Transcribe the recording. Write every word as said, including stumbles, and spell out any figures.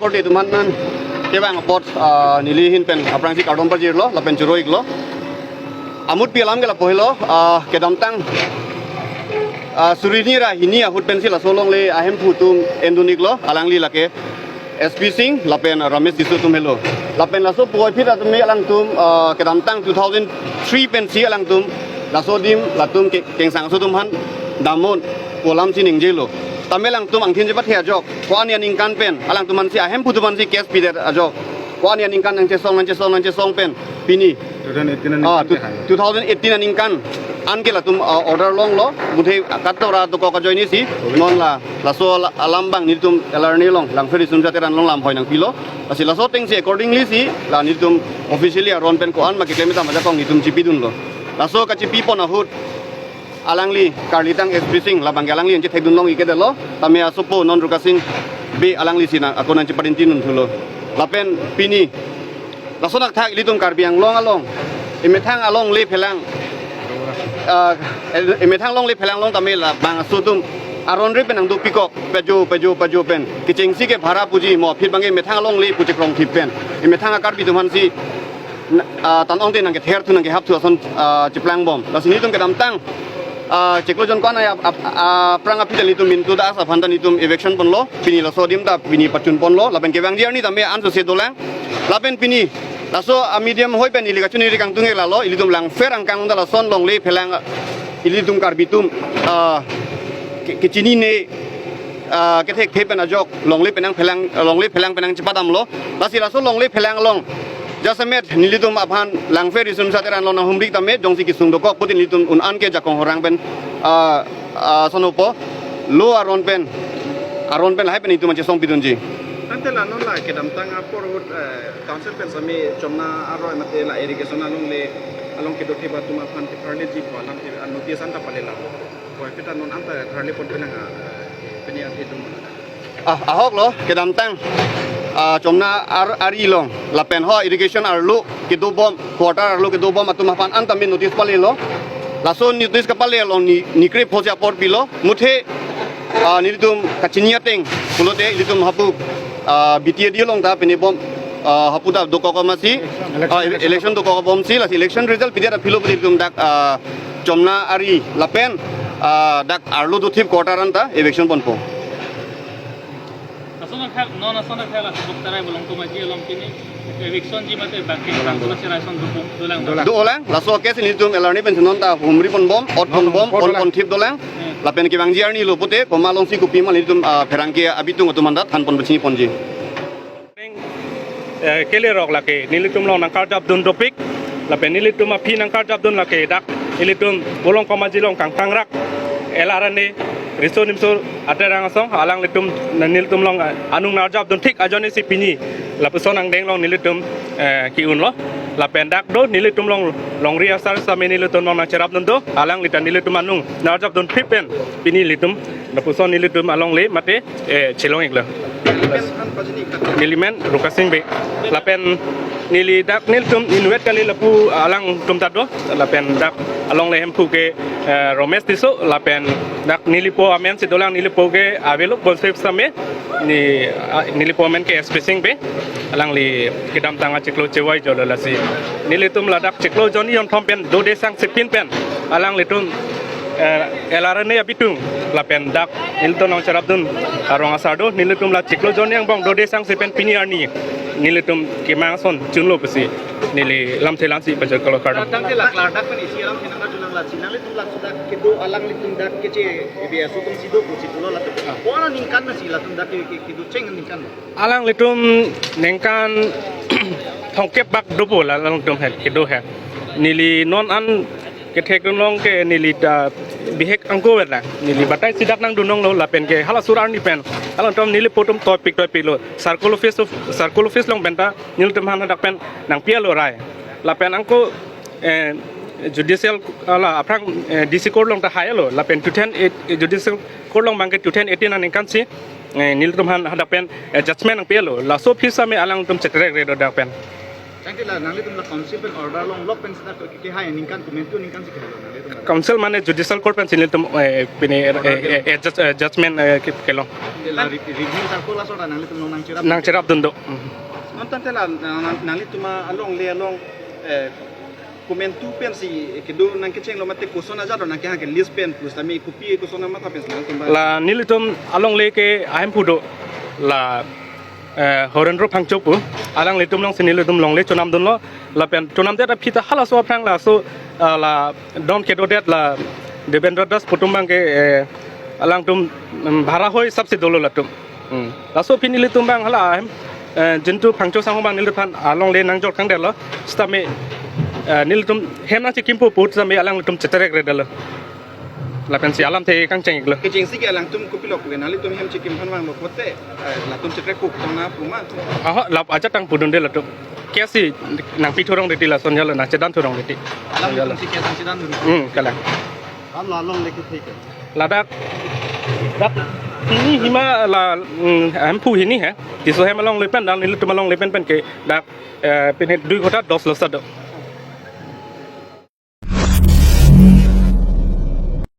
Korte atum aphan kevang apot, ah, neli ahin pen aphrangsi kardom pajirlo lapen choro-iklo. Amutpi alam ke lapu helo, ah, kedamtang, ah, suri hini ra hini ahut pensi laso longle ahemphu atum endun-iklo, alangli lake S P Singh lapen Ramesh Tisso atum helo. Lapen laso puvoiphit atum me alangtum, ah, kedamtang two thousand three pensi alangtum laso adim latum ke, Kengsang aso atum aphan damnon pu alamsi ningjelo. Tame alangtum angthin chepathe ajok, ko-an aningkan pen alangtum aphansi, ahemphu atum aphansi case pidet ajok, ko-an aningkan nangchesong, nangchesong, nangchesong pen pini, two thousand eighteen ah, aningkan tu-, ke hai. Two thousand eighteen aningkan anke latum, ah, order longlo, muthe katora dokok ajoinesi, non la, laso ala-, alam abang nelitum L R N A along, Langpher Risomsa Teron along lamhoi nangpilo. Lasi laso atengsi accordingly si la nelitum officially aron pen ko-an ma keklem tame ajakong nelitum chipidunlo. Laso kachipipon ahut alangli karlitang S P Singh labang ke alangli nangchethekdun long-ik-edetlo, tame asopo non Rukasing Bey alanglisi nang ako nangcheparinti dunthulo. Lapen pini lason athak ilitum Karbi Anglong along emethang alongle phelang, ah, emethang alongle phelang along tame labang aso atum aron ri pen nangdopikok, pejo, pejo, pejo pen, kechengsi ke bhara puji mo, phit abang ke emethang alongle pu chekrongthip pen emethang a-Karbi atum aphansi na-, ah, tan ongte nangkether thu, nangkehap thu ason, ah, cheplang bom. Lasi nelitum kedamtang, ah, chiklo jon ko-an ai ap-, ap-, ah, aphrang aphi ta nelitum Mintu Das aphan ta nelitum eviction ponlo, pini laso adim ta pini pachun ponlo, lapen kevangji arni tame ansose dolang. Lapen pini laso a-medium hoi pen neli kachini ri kangtung ke lalo, ilitum Langpher angkang ta lason longle phelang, ilitum Karbi atum, ah, ke-, kechinine, ah, kethekthe pen ajok longle pen nangphelang, longle phelang pen nangchepadamlo. Lasi laso longle phelang along jasemet nelitum aphan Langpher Risomsa Teron along nanghumri tame jongsi kesung dokok putin nelitum un-an ke jakong horang pen, ah, ah, sonopo lo aron pen, aron pen lahai pen nelitum nangchesongpidunji. Ante la non la kedamtang apor ahut, eh, council pen sami Chomna aroi mate la irrigation alongle along kedothip atum aphan kepharleji pu alam ke, ah, notice anta palelo. Puvoiphit ta non anta tharle pon penang, ah, pini athedun. Ah, ahoklo, kedamtang, ah, Chomna ar-, ari along lapen ho irrigation arlo kedobom, quarter arlo kedobom atum aphan anta me notice palelo. Laso notice kapale along ni, ni krep hosi apor pilo, muthe, ah, nelitum kachini ateng pulote ilitum hapu, ah, B T A D along ta pini bom, ah, hapu ta dokok amatsi, ah, election dokok bomsi, lasi election result pidet aphi lo pu ilitum dak, ah, Chomna ari lapen, ah, dak arlo dothip quarter anta eviction ponpo. Ason akhak, non ason akhak la Buktarai Bolong Komaji along pini eviction ji mate bangke bang sura sira ason dupung dolang. Dolang. Laso case nelitum L R N A pen non ta humri ponbom, ot ponbom, pon ponthip dolang. Hmm. Lapen kevangji arni lo pute, komat alongsi kopi ma nelitum, ah, pherangke abitung atum anta than pon pachini ponji. Eh, kelerok lake nelitum along nangkarjapdun dopik, lapen nelitum aphi nangkarjapdun lake dak ilitum Bolong Komaji along kangtangrak L R N A riso nimso aterang asong alanglitum nelitum along, eh, anung nangarjapdun thik ajoinesi pini lapuson angdeng along nelitum, eh, ke-unlo. Lapen dak do nelitum along longri asar sami nelitum along nangcherapdun do, alangli ta nelitum anung nangarjapdun thik pen pini ilitum lapuson nelitum alongle mate eh, chelong-iklo. Neli men Rukasing Bey. Lapen neli dak nelitum inutvet kali lapu alangtum ta do. Lapen dak alongle hemphu ke, eh, Ramesh Tisso. Lapen dak nelipo amen si dolang, nelipo ke avelo bonsep same. Ne, ah, nelipo amen ke S P Singh Bey. Alangli kedamtang achiklo chevoi jolo lasi. Nelitum ladak chiklo jon jonthom pen dode sang sipin pen alanglitum, eh, L R N A abitung lapen dak nelitum nangcherapdun arong asar do, nelitum la chiklo jon angbong dode sang sipin pini arni nelitum kemang ason chunlo pusi neli lamthe lamsi pajirkoklo, kardom. Dak ke la klar dak pen isi alam thenang ka junang la chinang nelitum la sudah kedo alanglitum dak keche ibi aso atum si do pusi pulo latum. Ko-an aningkan ma si latum dak ke, ke, kedo cheng aningkan. Alanglitum ningkan thomkep bak dopo la alangtum he, kedo he. Neli non an kethek along ke neli ta bihek angko vet la. Neli batai si dak nangdun longlo lapen ke hala sura arni pen alangtum nelipo atum toipik toipiklo. Circle office of, circle office along pen ta nelitum aphan hadak pen nangpi-etlo rai. Lapen angko, eh, judicial, ala, aphrang, eh, D C court along ta hai-etlo. Lapen two thousand eight, eh, judicial court along bangke two thousand eighteen aningkan si, eh, nelitum aphan hadak pen, eh, judgment nangpi-etlo. Laso aphi same alangtum chetrek redo dak pen. Tangte la nanglitum la council pen order longlok pen seta ke, kehai aningkan komantu aningkan si kehai lo nanglitum la. Council mane judicial court pensi nelitum, eh, pini, eh, eh, eh, judge-, eh, judgment, eh, ke-, kelong. Tangte la re-, review sarko laso ta nanglitum along nangcherap. Nangcherapdun do. Hmm. Non tangte la nang, nang, nanglitum alongle along, eh, komantu pensi kedo nangkechenglo mate koson ajat do nangkehang ke lease pen plus tame kopi koson amatha pensi nangtum ba. La nelitum alongle ke ahemphu do la, eh, Horendro Phangcho pu, alanglitum alongsi nelitum longle chonamdunlo, lapen chonamdet aphi ta halaso aphrang laso, ah, la don kedodet la Devendra Das pu atum abang ke, eh, alangtum, mm, bhara hoi hisap si dolo latum. Hmm. Laso aphi nelitum abang hala ahem, eh, Jintu Phangcho sangho abang neliphan alongle nangjor kangdetlo, sitame, eh, nelitum hem nangchekimpo pu sitame alanglitum cheterekredetlo. Lapensi alamthe kangcheng-iklo. Kechengsi ke alangtum kopilo pu ke nanglitum hem chekim aphan vanglo pote, eh, latum chetrek kuk tong na pu ma. Aha, lap ajat tang pudunde latum. Case si nangpi thurong titi lason jalo, nangchedan thurong titi. Alanglitum si case nangchedan thurong. Hmm, kalang. An la longle kethek ke. Ladak, dak hini hima la, hmm, ahemphu hini he. Tisso hem alongle pen, dan nelitum alongle pen pen ke dak, eh, pini dui kota dos lo sado.